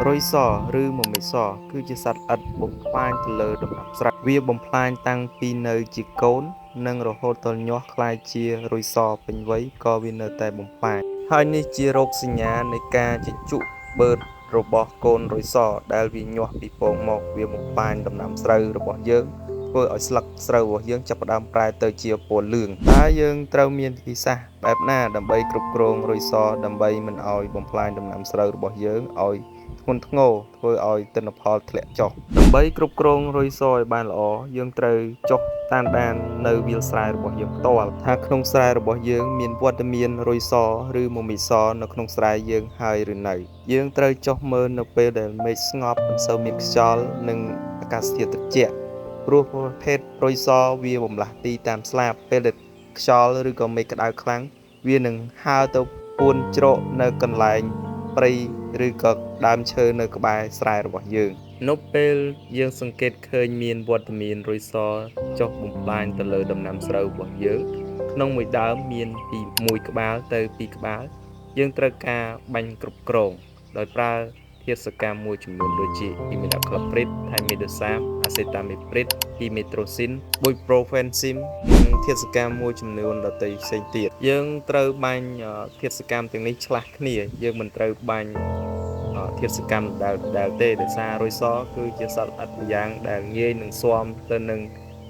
រុយសឬមមេចសគឺជាសត្វល្អិតបំផ្លាញទៅលើដំណាំស្រូវវាបំផ្លាញតាំងពីនៅជាកូននិងរហូតដល់ញាស់ក្លាយជារុយសពេញវ័យក៏វានៅតែបំផ្លាញហើយនេះជារោគសញ្ញានៃការជញ្ជក់បឺតរបស់កូនរុយសដែលវាញាស់ពីពងមកវាបំផ្លាញដំណាំស្រូវរបស់យើងធ្វើឲ្យស្លឹកស្រូវរបស់យើងចាប់ផ្ដើមប្រែទៅជាពណ៌លឿងតើយើងត្រូវមានវិធីសាស្ត្របែបណាដើម្បីគ្រប់គ្រងរុយសដើម្បីមិនឲ្យបំផ្លាញដំណាំស្រូវរបស់យើងឲ្យធ្ងន់ធ្ងរធ្វើឲ្យទិន្នផលធ្លាក់ចុះដើម្បីគ្រប់គ្រងរុយសឲ្យបានល្អយើងត្រូវចុះតាមដាននៅវាលស្រែរបស់យើងផ្ទាល់ថាក្នុងស្រែរបស់យើងមានវត្តមានរុយសឬមមីសនៅក្នុងស្រែយើងហើយឬនៅយើងត្រូវចុះមើលនៅពេលដែលមេឃស្ងប់មិនសូវមានខ្យល់និងអាកាសធាតុត្រជាក់ព្រោះប្រភេទរុយសវាបំលាស់ទីតាមស្លាបពេលដែលខ្យល់ឬក៏មេឃក្តៅខ្លាំងវានឹងហើរទៅពួនជ្រកនៅកន្លែងព្រៃឬក៏ដើមឈើនៅក្បែរស្រែរបស់យើងនៅពេលយើងសង្កេតឃើញមានវត្តមានរុយសចុះបំផ្លាញទៅលើដំណាំស្រូវរបស់យើងក្នុងមួយដើមមានពី1ក្បាលទៅ2ក្បាលយើងត្រូវការបាញ់គ្រប់គ្រងដោយប្រើធាតុសកម្មមួយចំនួនដូចជា Imidacloprid, Thiamethoxam, Acetamiprid, Pymetrozine, Buprofezin និងធាតុសកម្មមួយចំនួនដទៃផ្សេងទៀតយើងត្រូវបាញ់ធាតុសកម្មទាំងនេះឆ្លាស់គ្នាយើងមិនត្រូវបាញ់ធាតុសកម្មដែលទេដោយសាររុយសគឺជាសត្វល្អិតម្យ៉ាងដែលងាយនឹងស៊ាំទៅនឹង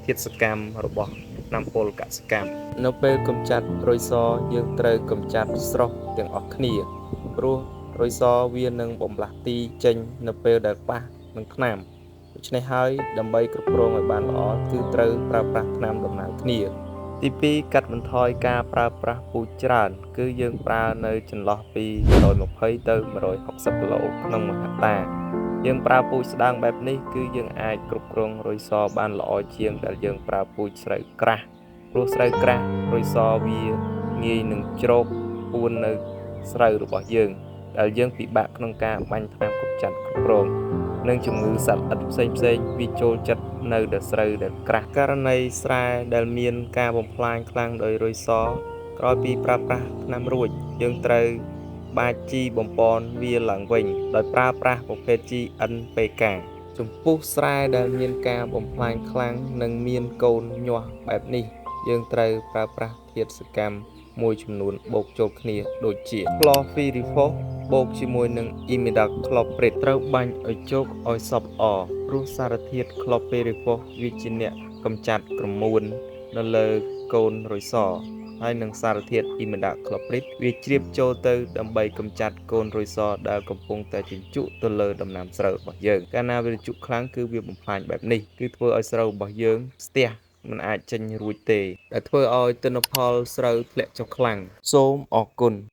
ធាតុសកម្មរបស់ថ្នាំពុលកសិកម្មនៅពេលកម្ចាត់រុយសយើងត្រូវកម្ចាត់ស្រោះទាំងអស់គ្នាព្រោះរុយសវានឹងបំលាស់ទីចេញនៅពេលដែលប៉ះនឹងថ្នាំដូច្នេះហើយដើម្បីគ្រប់គ្រងឲ្យបានល្អគឺត្រូវប្រើប្រាស់ថ្នាំដំណើរគ្នាទី2កាត់បន្ថយការប្រើប្រាស់ពូជច្រើនគឺយើងប្រើនៅចន្លោះពី120ទៅ160គីឡូក្នុង1ហិកតាយើងប្រើពូជស្ដើងបែបនេះគឺយើងអាចគ្រប់គ្រងរុយសបានល្អជាងដែលយើងប្រើពូជស្រូវក្រាស់ព្រោះស្រូវក្រាស់រុយសវាងាយនឹងជ្រកពួននៅស្រូវរបស់យើងដែលយើងពិបាកក្នុងការបាញ់ថ្នាំកម្ចាត់គ្រប់គ្រងនិងជំងឺសត្វល្អិតផ្សេងៗវាចូលចិត្តនៅដែលស្រូវដែលក្រាស់ករណីស្រែដែលមានការបំផ្លាញខ្លាំងដោយរុយសក្រោយពីប្រើប្រាស់ថ្នាំរួចយើងត្រូវបាចជីបំប៉នវាឡើងវិញដោយប្រើប្រាស់ប្រភេទជី NPK ចំពោះស្រែដែលមានការបំផ្លាញខ្លាំងនិងមានកូនញាស់បែបនេះយើងត្រូវប្រើប្រាស់ធាតុសកម្មមួយចំនួនបូកចូលគ្នាដូចជា Chlorpyrifos បូកជាមួយនឹង Imidacloprid ត្រូវបាញ់ឲ្យជោគឲ្យសព្វល្អព្រោះសារធាតុ Chlorpyrifos វាជាអ្នកកម្ចាត់ក្រមួននៅលើកូនរុយសហើយនឹងសារធាតុ Imidacloprid វាជ្រាបចូលទៅដើម្បីកម្ចាត់កូនរុយសដែលកំពុងតែជញ្ជក់ទៅលើដំណាំស្រូវរបស់យើងកាលណាវាជញ្ជក់ខ្លាំងគឺវាបំផ្លាញបែបនេះគឺធ្វើឲ្យស្រូវរបស់យើងស្ទះមិនអាចចេញរួចទេដែលធ្វើឲ្យទិន្នផលស្រូវធ្លាក់ចុះខ្លាំងសូមអរគុណ។